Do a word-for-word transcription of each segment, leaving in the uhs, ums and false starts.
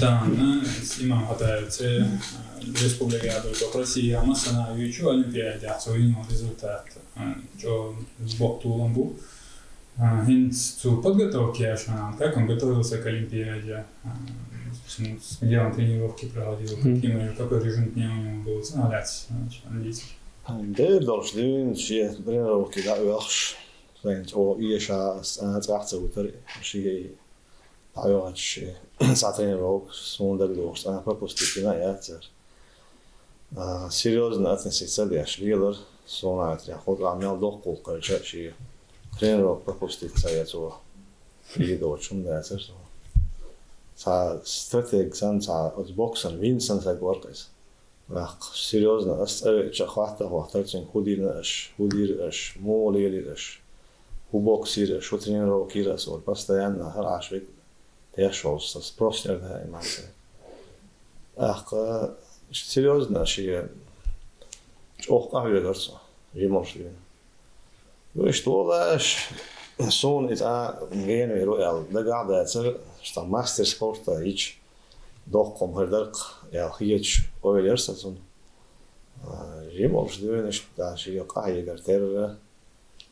Тахан имам хатаевце республика, то Россия массана ючу олимпиаде ахсоин результат. Чо бохтулам бу. Хинц цу подготовки ашан, как он готовился к олимпиаде? С- с- Где он тренировки проводил? Каким, какой режим дня у него был? Знаете, английский. Дер должны ши тренировки да вахш. Знаете, о иеша ас ана цахца утар ши да вахш. Са тренировок сундаг дохш ана пропустить на яцер. Серьёзно относиться деш лилар, сона атря ход амел дохкул кайча ши тренировок пропустить са яцо. И дочум да яцер. Са стратег сан, са от боксан вин сан са горкес. Ах, серьёзно, ас цавеча хватта хватта цин худираш, худираш, молираш, ху боксираш, ху тренировкираш, вот постоянно харашвик тешол, со спросер да имансе. Ах, серьёзно, ши чох каве горсо, вимош вин. Вишт волаш, сун ит а генви руэл дагадацер, что мастер спорта ич дохком хердарк ял хиеч ойлер сацун. Жимолш дюнеш да ши каегар терра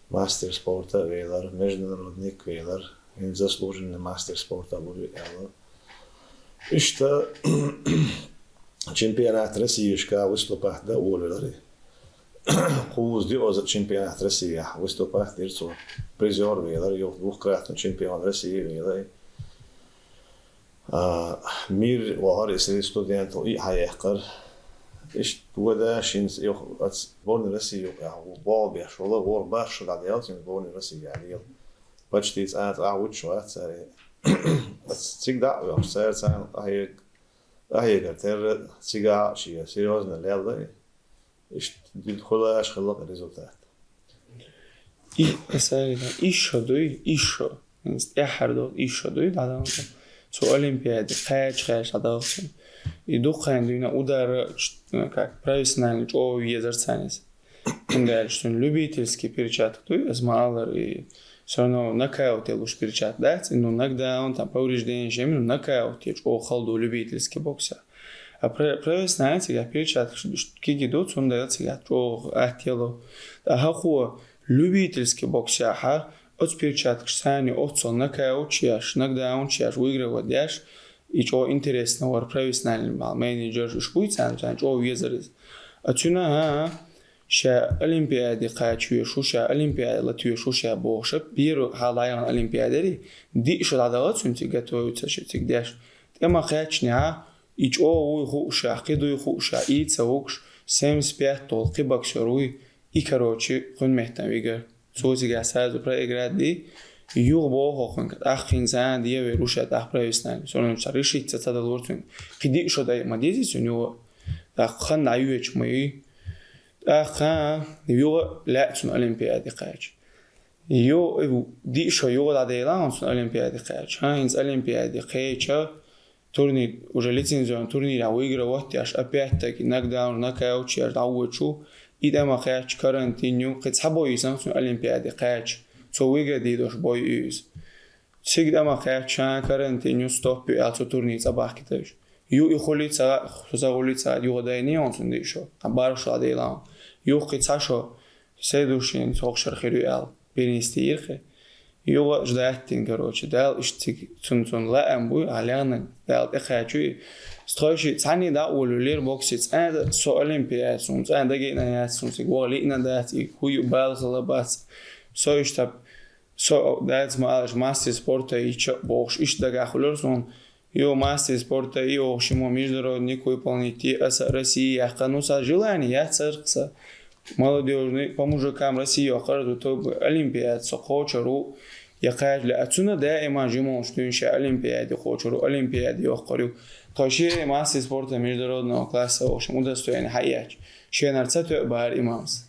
мастер спорта велар, международник велар, ин заслуженный мастер спорта луви ял. Ишта чемпионат России шка выступать да улилари. Куз ди оз чемпионат России выступать дирцу призёр велар, ё двухкратный чемпион России велар. Мир вагар исри студенту и хаяхкар. Иш тугада шинс ё от сборной России ё бал беш вала вор баш да делтин сборной России я лил. Почти ца ца уч ва цари. Цигда ё цари ца ай Аягар тер цига ши серьёзно лелда. Ишт дид хулаш хыллак результат. И асари да ишо дуй, ишо. Инс тяхар дот ишо дуй да да. Цу олимпиаде кач кач да да. И духайн дуйна удар как профессиональный чо езерцанис. Ингаль что любительский перчатка дуй, аз маалар и всё равно нокаут я луш перчатка дац, и ну нокдаун, там повреждение, жеми, ну нокаут я чо халду любительский бокса. А про- профессиональный цига перчатка киги ду, цун да цига чо аттело. А хаху любительский бокса ха, от перчатка сани, от сол нокаут чияш, нокдаун чияш, выигрывать яш, и чо интересно вар профессиональный мал менеджер уж буй цан цан чо везер. А цуна ха ша олимпиаде кач вешу, ша олимпиаде лат вешу, ша бохша биру халайган олимпиадери ди шу дадала цунти готовиться шу цик деш. Тема качни ха и чо уй ху ша, кидуй ху ша, и ца укш семьдесят пять тол ки боксер уй и короче хун мехтан вигар. Цозига сразу проиграть ди. Юг бохо хун ах хин сан ди ве руша ах профессиональный. Сонун ца решить ца цада лурцун. Киди шо дай ма дези суню. Ах хан на юеч мои. Ах хан юга лацун олимпиаде кач. Ю ди шо юга да дела он сун олимпиаде кач. Ха инс олимпиаде кача. Турнир, уже лицензион турнира выигрывать яш, опять-таки нокдаун, нокаут яш да уечу. И дама кач карантиню, кыц хабо исан сун олимпиаде кач. Цо выиграть дош бой из. Циг дама кач чан карантиню стоп ю ал цо турнир цабахки таш. Ю и хули ца, хуса хули ца, ю годай не он сун дишо. А баршо аделан. Ю кыц хашо. Следующий сохшар хирю ал. Перенести ирхе. Юга ждать тин, короче, дал иш циг цун цун ла ам буй, аляна дал те качу. Стройши цани да улюлер бокси цан со олимпиад сун цан да гейна яц сун циг вали на да циг хую бал хала бац. Со иш тап со дац малаш мастер спорта и ча бокш иш дага хулер сун. Ё мастер спорта и охшимо международник выполнить и аса Россия яхкану са желание я царкса. Молодёжный по мужикам России охар то олимпиад со кочару. Я каждый отсюда да и мажимо что инша олимпиаде кочару олимпиаде охарю. Коши мастер спорта международного класса в общем удостоен хаяч. Шенарца то бар имамс.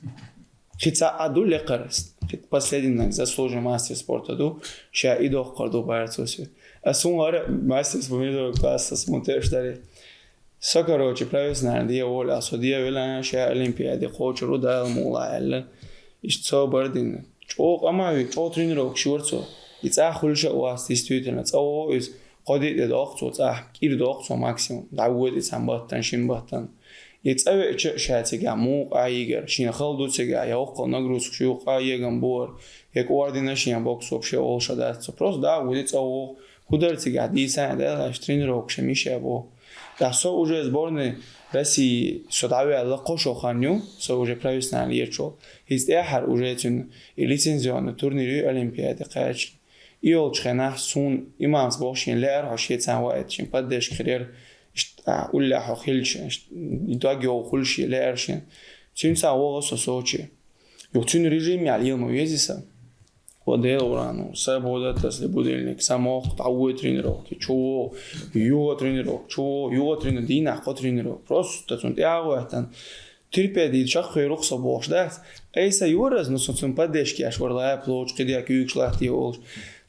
Хица аду лекарс. Хит последний заслуженный мастер спорта ду. Ша идох карду барцоси. А сун вара мастер спорта класса смотришь дари. Со короче профессиональный дия воля, а со дия вела ша олимпиаде кочару дал мула элла. Иш цо бардин. Чо амави, чо тренировок шурцо. И ца хулша у вас действительно. Ца о из Кхо-диъ де доккху цо цӀахь, кӀира доккху цо максимум. ДӀавоьду и цхьана баттана, шина баттана. И цӀа веача а ша цигахь муха Ӏа йигар, шена хала ду цигахь, я воккхал нагрузка шу юкъа еган бора, я кӀордина шен бокс вообще олуш а дац цо. Просто дӀа а воьду, цӀа вогӀу, хӀун дара цигахь дийсан а даьлла, аьлла, тренировка ша миша боху. ТӀаккха со уже сборной России со дӀаваьлла кхо шо хан ю, со уже профессионально ечу. ХӀинца тӀаьхьара уже цуьнан и лицензионный турнир ю Олимпиаде кхача. И йолчу хенахь суна имамас боху, шена лаьара хьо шеца ваийта, шен поддержка хир яра, иштта, а, уллехь хьо хилча, иштта, дог йовха хуьлуш шен лаьара шен. Цуьнца вогӀу со Сочи. Юха цуьнан режим ял ел ма вези сан. О, Делан Къуръан, ну, сабода тасли будильник, са мохк, дӀавоьду тренировке, чу вогӀу, юха тренировка, чу вогӀу, юха тренировка, дийнахь кхо тренировка. Просто цунна тӀе а гӀоьттина, терпеть дийца чекхвер ву-кх со бохуш дац. Айса юраз, ну, со цунна поддержка еш вара лайпа лоцу, кхидерг куьйгаш латтий олуш.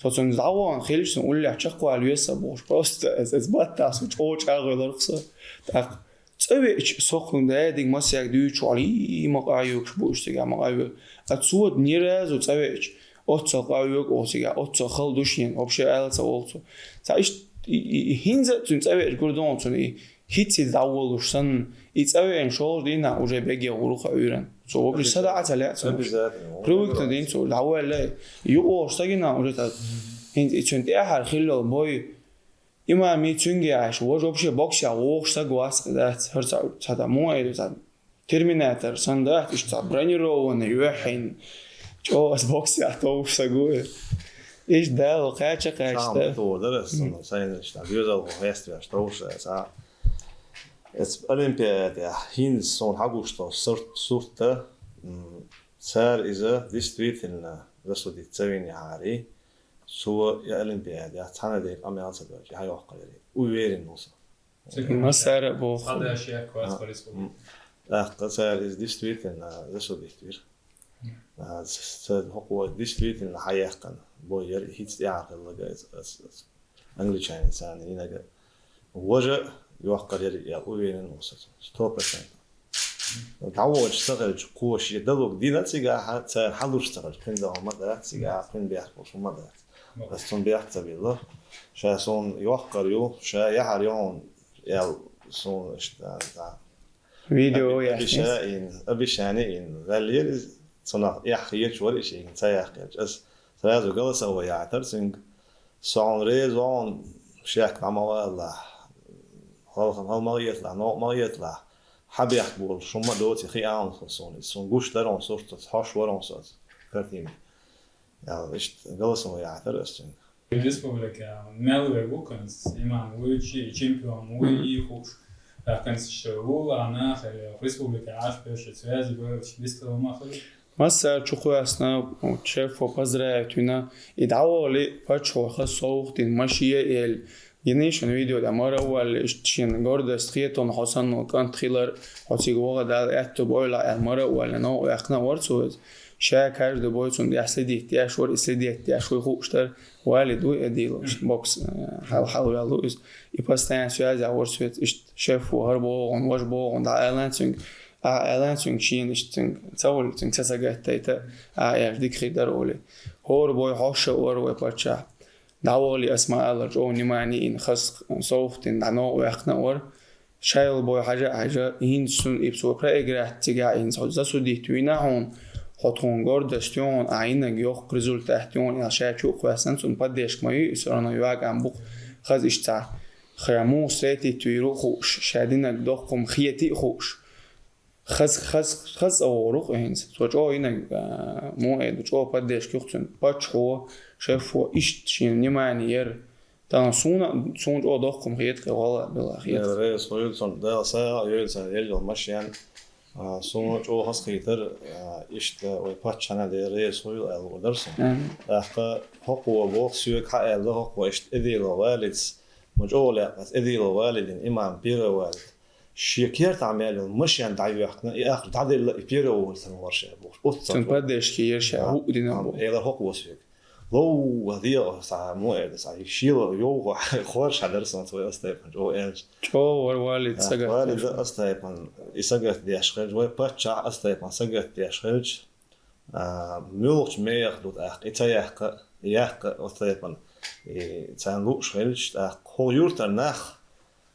Со цунна дӀавахана хилча, цунна уллехь чекхвала веза сан бохуш. Просто эс, эс баттахь со чӀогӀа чӀагӀвелара-кх со. ТӀаккха цӀа веача, со кхунна дадиг масех дуьйцуш валий, ма къайоьгуш бу уьш цигахь, ма къайоьгу. А цо ни разу цӀа веача, оццал къайоьгу оха цигахь, оццал хала ду шена, вообще ала ца волу цо. Ца иштта и, и, и хӀинца а цуьнан цӀа веача гур ду хьуна цунна и, хӀинца-хӀинца дӀаволуш санна, и цӀа веана шолгӀа дийнахь уже бегех гӀур ву-кх Ӏуьйранна. Цо вообще са дӀа а ца лаьа цунна. Обязательно. Привыкнуть дина цо, дӀаваьлла. Юкъа волуш ца гина уже, цхьа хӀинца и цуьнан тӀаьхьара хиллал бой, имамий цуьнга яхьаш, важа вообще боксехь вогӀуш саг вац-кх дац, хӀара цхьа, цхьа тӀа муха эр ю, цхьа терминатор санна дац, иштта цхьа бронированный, юьхьин, чӀогӀа аса боксехь товш саг ву и. Иштта Дала кхача а кхача, да. Ша ма товр дара аса, м, сайна иштта доьзалхо хеставеш товш аса. Эцу Олимпиадехь хӀинца суна хьагуш долу сурт, сурт, м, цара иза действительно засудить ца винехьара, цо и Олимпиадехь цхьана а дерг къамел ца дойтуш, хьайоккхур яра. Уверен ву со. Цига массара а боху. Цхьа даш яккхац по республике. ТӀаккха цара иза действительно засудить вира. А, ц-, ц-, хӀокхо действительно хьаяьккхина бой яра, и хӀинца тӀаьхьа хилларг иза, иза, иза. Англичанин царна йинарг. Важа йоккхур яра, я уверен ву со цунах. Сто процентов. ДӀавоьдуш ца хилча, кхо шен далург дина цигахь, цара хьалуш ца хилча, кхин дан хӀума дац цигахь, кхин бехк болуш хӀума дац. Ас цунна бехк ца билла. Ша суна йоккхур ю, ша яхьар ю хьуна, аьлла, суна иштта, да. Видео яхьа. Обещание, обещание йина. Ваьллера иза, цунах эхь хеташ вара и шайна ца яьккхича. Ас сразу голосовой яхьийтара цуьнга. Со хьуна реза ву хьуна, шек дӀа ма валалахь, хьалха хьал ма хеталахь, новкъа ма хеталахь, хьан бехк болуш хӀума доций хиъна хьуна суна иза. Суна гуш дара хьуна суртаца, хьош вара хьуна со оцу картине. Аьлла, иштта голосовой яхьийтара ас цуьнга. Республика мел верг ву, кхин имам вуй, чи-, чемпион вуй, и хууш. ТӀаккха кхин ша ву, а нах, э, республика Ӏаш, пеши связи, бистала ма хили. Массара чу кхоьссина, шефо поздравить вина, и дӀаволий паччахьо хаза совгӀат дина, машен а елли. Гиний шуна видео тӀе, мара а валли, иштта шена гордость хетална хьо санна кӀант хилар, хьо цига ваха Дала аьтту бойла аьлла, мара а валли, новкъа ваьккхина а вара цо иза. Ша каждый бой цунна тӀехь следить деш вара, и следить деш вуй хууш дара, валид вуй Эдилов, бокс, э, хьал-, хьалваьлла ву иза. И постоянно связь а вара соьца, иштта шеф ву, хӀара боху хьуна, важа боху хьуна, дӀа аьлла цуьнга, а, аьлла цуьнга шена иштта цуьнга, ца волу цуьнга ца сагатдайта, а, аьлла дика хир дара олий. ХӀора бой хьош а вара вай паччахь. ДӀаволий ас ма-аллара, чӀогӀа внимание йина, хаза совгӀат дина, дӀа новкъа ваьккхина а вара. Шайла бой хьажа а хьажа, хӀинца цунна и цо проиграть цигахь, хӀинца хьо засудить вина хьуна, хьо тхуна гордость ю хьуна, а йинарг йоккха результат ю хьуна, аьлла ша чу а кхоьссина, цунна поддержка ма ю, и всё равно йоагӀан бу-кх, хаза иштта цхьа. Ша муха встретить вийр ву хууш, ша динарг доккха хӀума хетий а хууш. Хаза, хаза, хаза цӀа вогӀур ву-кх хӀинца. Цо чӀогӀа йинарг, а, муха эр ду, чӀогӀа поддержка ю-кх цуьнан. Паччахьо, шефо, иштта шена внимание яра. Тахана суна, суна чӀогӀа доккха хӀума хета, кхин гӀалгӀа а, билггал а хета. Дела реза хуьлда цунна, Дала сагӀа а йойла цунна, ерриге машен. А, суна чӀогӀа хазахийтар, а, иштта вай паччахьна Дела реза хуьлда аьлла луур дара суна. Амин. ТӀаккха хӀокхо боху соьга, хьан аьлла, хӀокхо иштта Эдилов валица, ма чӀогӀа лаьа ас, Эдилов валидин имам первый валид. Шен кертахь мел йолу машен дӀайоьхкина, и ахча дӀаделла, и первый валид санна вара ша бохуш. Оццул. Цунна поддержка яра ша, хӀуъа дина боху. Элар хӀокхо соьга. Ловва дегӀа схьа, мо эр ду схьа, шело йовхо хорша дара сан цо ас тайпана чӀогӀа аьлча. ЧӀогӀа вара валид сагатдеш. Валид ас тайпана, и сагатдеш хилча, вай паччахь ас тайпана сагатдеш хилча, а, муьлхачу мехах ду тӀаккха, и ца яккха, яккха ас тайпана. И царна лууш хилча, тӀаккха хӀокху юьртара нах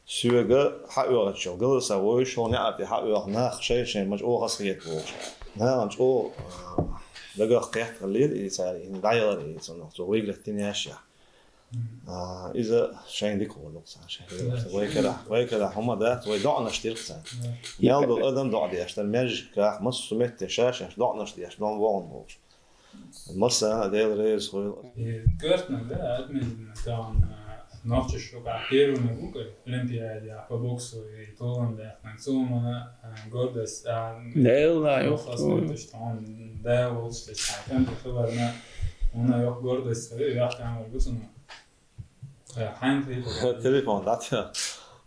соьга хьаоьхучул голосовой, шуна неӀар тӀе хьаоьху нах шайн-шайн ма чӀогӀа хазахета бохуш. Нахана чӀогӀа, а, дагах кхетта хиллера и цара хӀинца дӀаялар и цунах, цо выиграть дина яшех. А, иза шайна дика хуур ду-кх царна шайн. Вай карахь, вай карахь хӀума дац, вай доӀанаш дира-кх царна. Мел долу адам доӀа деш дара, маьждигехь, массо а метте ша-шаьш доӀанаш деш, дон вогӀун волуш. Массарна а Дела реза хуьлда. И коьртаниг да, отметить, там, а, нохчаш шуьга первыйна ву-кх Олимпиадехь по боксу и тулун даьккхина. Цо хӀума, а, гордость, а, Дела, йоху. Хьуна да волуш, тесна, кӀанта хиларна, хӀуна йоху гордость, хӀуна йоху там бу цунна. Э, хьайн хилла. Телефон дӀатеха.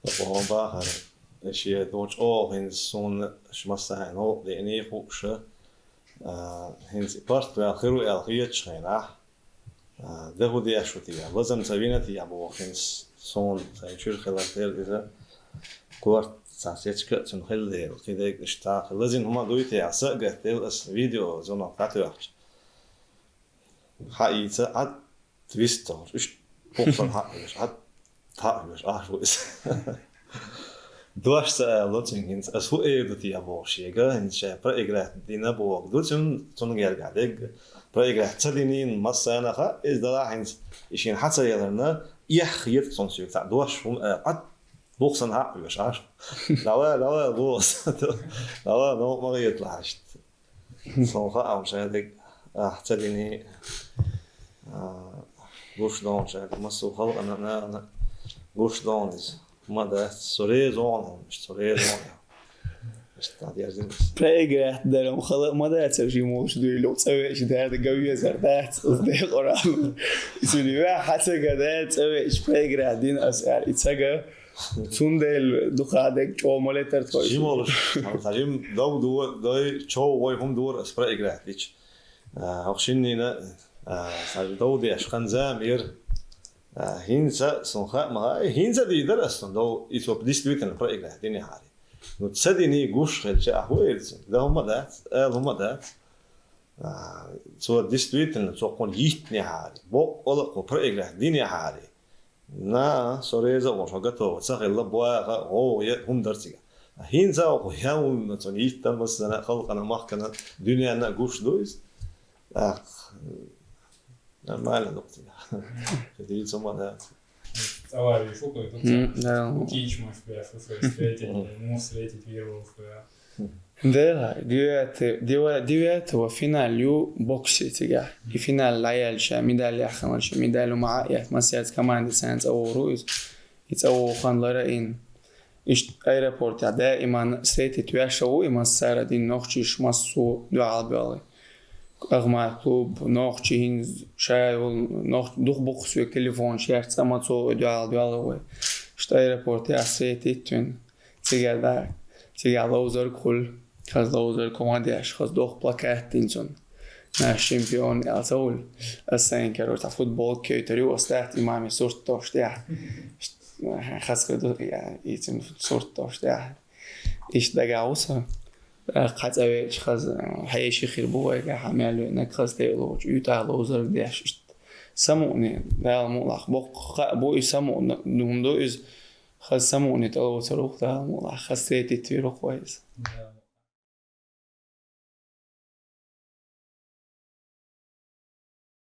Оха бахара. Шен долчу оха хӀинца суна шу массарна новкъа деъний хууш. А, хӀинца и портваьлла хир ву аьлла хетачу хенахь, а, де хӀун деш ву те, лазам ца вина те боху хӀинца суна сайн чуьра хилар дера иза. Корта цхьа сецка а цуьнан хилла дела, кхин дерг иштта лазийна хӀума дуй те, аса а гатделла аса видео, звонок дӀатоьхча. Хьаийца, Ӏад вист тохуш, уьш бухсана хьаъ веш, Ӏад хьаъ веш, Ӏаш ву иза. Дош ца аьлла цуьнга хӀинца, аса хӀун эр ду те боху шега, хӀинца ша проиграть дина боху ду цуьнан, цунна гергахь дерг. Проиграть ца динийна массарна а хаьа, иза далахь хӀинца, и шена хьа ца яларна, эхь хета цунна соьга цхьаъ дош хӀума аьлла, Ӏад бухсана хьаъ веш, Ӏаш. Давай, давай, боху аса. Давай, новкъа ма хеталахь иштта. Суна хаам шадерг, ахь ца дини, а, гуш дон шадерг, массо а халкъана, нахана гуш дон иза. Ма дац, со реза вон, иштта со реза вон. Иштта дӀадерзина иза. Проиграть дарам хала ма дац, жимолуш дуьйлу, цӀа веача дада гавезар дац, оцу декъара. Иза веа хьацага да, цӀа веача проиграть дина аса аьлла, и цага. Цундела дукха дерг чӀогӀа ма летара тхо. Жимолуш, цхьа жим дов дора, дой, чов вой хӀума дора ас проиграть дича. А, хӀокху шиннина, а, цхьа дов деш хан зама яра. А, хӀинца, сан хаа ма хаьа, хӀинца а дийр дара ас сан дов, и цо действительно проиграть динехьара. Ну, ца дини гуш хилча, ахь хӀун эр цуьнга? Дан хӀума дац, ала хӀума дац. А, цо действительно, цо кхунна йиттинехьара. Боккъала а кхо проиграть динехьара. На, со реза а ву, хьо готова ца хилла, баха, гӀовгӀа е хӀума дара цигахь. ХӀинца а ву, хьан хӀума цунна йиттан массарна а, халкъана а, махкана а, дуьненна а гуш ду иза. ТӀаккха нормально ду цигахь. Дийца хӀума дац. Цавари шуко тут. М, да. Кичмаш беш, что встретить, ну, встретить веру. Дела, девятый, дева-, девятого финал ю боксе цигахь. И финал лаяьлча, медаль яханалча, медаль ма а яхь, массаьрца команди сайн цӀа вогӀур ву иза. И цӀа вогӀу хан лара ин. Иштта аэропортехь даиман сетит ваьшша ву, и массара дин нохчиш массо дуьхьал боьлли. Ахмат клуб, нохчи хӀинца шай ву, нохчи дух букху соьга телефон шаьш цӀа ма цо дуьхьал боьлли вай. Иштта аэропортехь сетит вина. Цигара да, цигара ловзарг хуьлу. Хаза ловзарг хӀума деш, хаза доху плакат дина цунна. Наш чемпион аьлла ца хуьлу. Ас сайн, короче, цхьа футболка кевтар ю, ас дац имаме сурт тош тӀехь. Хаза хир ду, я, и цуьнан сурт тош тӀехь. Иштта дагахь ву со. Кхин цӀа веача хаза, хьеший хир бу вайгахь, хьан мел веанарг хаза тӀе а лоцуш, уьйтӀахь ловзарг деш, иштта. Самукъане, Дала мукъалахь, боккха хаа бу и самукъане, хӀума ду иза. Хаза самукъане тӀелоцур ву-кх Дала мукъалахь, хаза сетит вир ву-кх вай иза.